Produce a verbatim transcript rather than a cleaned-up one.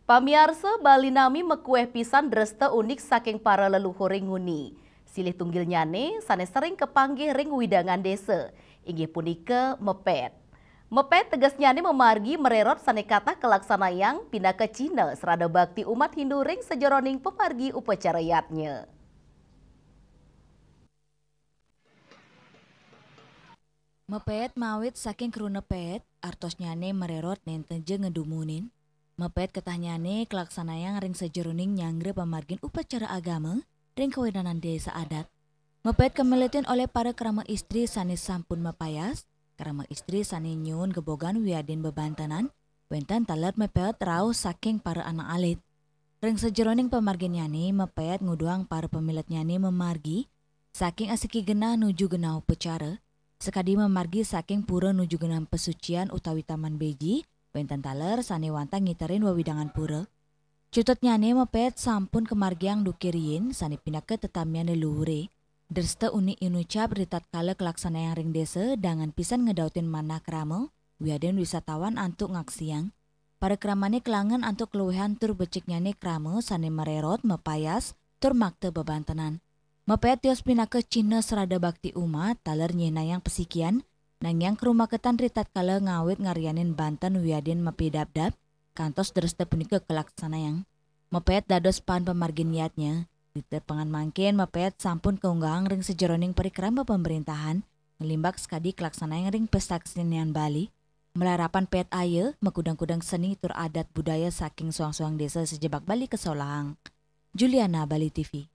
Pamiarsa, Bali nami makuéh pisan dresta unik saking para leluhur ring nguni. Silih tunggilnyané sané sering kapanggih ring wewidangan désa, inggih punika mepét. Mepét tegesnyané mamargi marérot sané katah kalaksanayang pinaka cihna srada bakti umat Hindu ring sajeroning pamargi upacara yadnya. Mepét mawit saking kruna pét, artosnyané marérot nénten ja ngedumunin. Mepét katahnyané kalaksanayang ring sajeroning nyanggra pamargin upacara agama ring kawidanan désa adat. Mepét kamiletin olih para krama istri sané sampun mapayas, krama istri sané nyuun gebogan wiadin bebantenan, wénten taler mepét rauh saking para anak alit. Ring sajeroning pamarginnyané, mepét nguduhang para pamiletnyané mamargi saking asiki genah nuju genah upacara, sakadi mamargi saking pura nuju genah pasucian utawi taman beji, wénten taler sané wantah ngiterin wewidangan pura. Cutetnyané mepét sampun kamargiang duké riin sané pinaka tetamian leluhuré. Dresta unik inucap ritatkala kalaksanayang ring désa, dangan pisan ngedautin manah krama, wiadin wisatawan antuk ngaksiang. Para kramané kalangen antuk kaluihan tur beciknyané krama sané marérot, mapayas, tur makta bebantenan. Mepét tios pinaka cihna srada bakti umat, taler nyihnayang pasikian, nangiang karumaketan ritatkala ngawit ngaryanin banten wiadin mapidabdab, kantos dresta punika kalaksanayang. Mepét dados paan pamargin yadnya. Ditepengan mangkin, mepét sampun kaunggahang ring sajeroning parikrama pamréntahan, nglimbak sakadi kalaksanayang ring Pésta Kesenian Bali. Malarapan pét aya, makudang-kudang seni tur adat budaya saking soang-soang désa sajebag Bali kasolahang. Juliana, Bali T V.